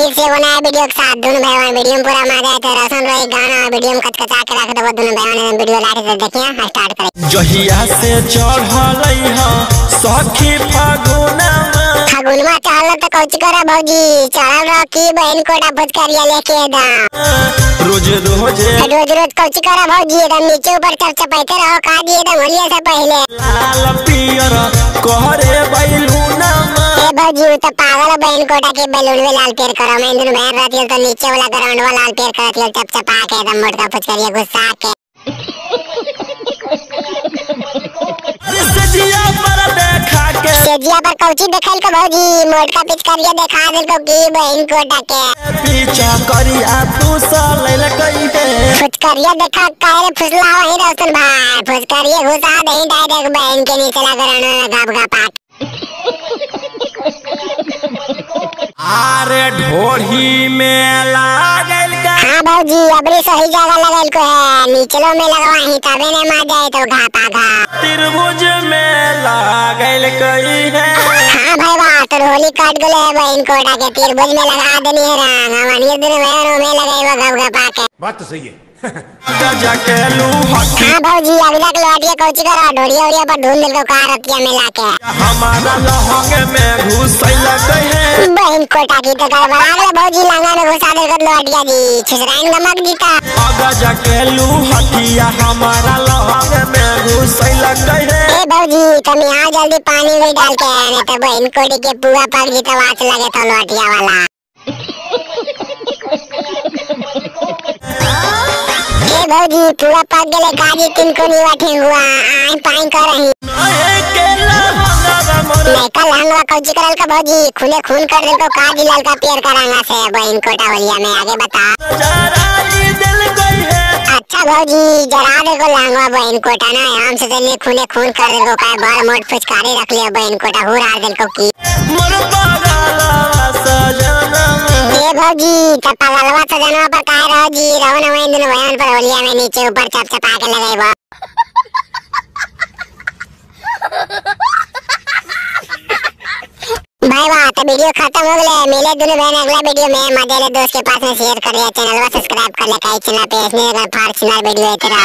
फिर से वो नया वीडियो के साथ। दोनों भाई वीडियो में पूरा मजा आए तो रसन रही गाना वीडियो में कचकचा के रख दो। दोनों भाई वीडियो लाके से देखिए स्टार्ट करें। जहिया से चढ़लई ह सखी फागुनमा फागुनमा चढ़ल त कौची करा भौजी चढ़ल रह की बहन कोटा फुचकरिया लेके दा रोज रोज रोज रोज कौची करा भौजी एकदम नीचे ऊपर चपचपाते रहो का दिए एकदम होलिया से पहले लाल पियर कहरे बैलूनमा। ए भौजी उ त पागल बहन कोटा के बैलून में लाल पियर करो मैं दुनु बहन रहती तो नीचे वाला ग्राउंड वाला लाल पियर करती चपचपा के एकदम मोटका फुचकरिया गुस्सा के सेजिया पर कौची देखल को भौजी मोटका पिचकारिया देखा देल को की बहन कोटा के पीछा करिया फुसलैल कइबे फुचकरिया देखा काहे रे फुसला वही रोशन भाई फुचकरिया घुसा देही डायरेक्ट बहन के नीचे लगा रहना गप गपा। अरे ढोढ़ी में लागल का। हाँ भौजी अबरी सही जगह लगल को है नीचलो में लगवाही तबे ने मा जाए तो घापा घा त्रिभुज में लागल कई है। हाँ भाई वाह तो होली काट गले है बहन कोटा के त्रिभुज में लगा देनी है रंग हमारी दिन में में लगाई वो गप गपा के। बात तो सही है। हाँ भौजी अगला के लौटिया कौची करो ढोड़िया उड़िया पर ढूंढ दिल को कहा रतिया में लाके हमारा लहंग में घुसैल कहे बहन कोटा की तो गड़बड़ा गले भौजी लहंगा में घुसा दिल को लौटिया जी छिसराइन गमक जीता अगजा के लुहटिया हमारा लहंग में घुसैल कहे। ए भौजी तुम यहाँ जल्दी पानी में डाल के नहीं तो बहन कोटी के पुआ पक जीता वाच लगे तो लौटिया वाला। भौजी पूरा पक गले काजी तीन को नहीं बैठे हुआ आई पाई कर रही नैका लहंगा कौची करल का भौजी खुले खून कर दिल को काजी ललका पियर का रंगा से बहन कोटा होलिया में आगे बता। अच्छा भौजी जरा दे को लहंगा बहन कोटा ना हम से चलिए खुले खून कर दिल को का बार मोट फुचकारी रख लिया बहन कोटा हुरा दिल को की ए भौजी त पागलवा सजनवा पर काहे रहो जी रहो न वही दिन बयान पर होलिया में नीचे ऊपर चपचपा के लगाइबो। भाई वाह तो वीडियो खत्म हो गए मिले दोनों बहन अगला वीडियो में मजे ले दोस्त के पास में शेयर कर लिया चैनल को सब्सक्राइब कर ले कई चैनल पे इसने फार चैनल वीडियो इतना।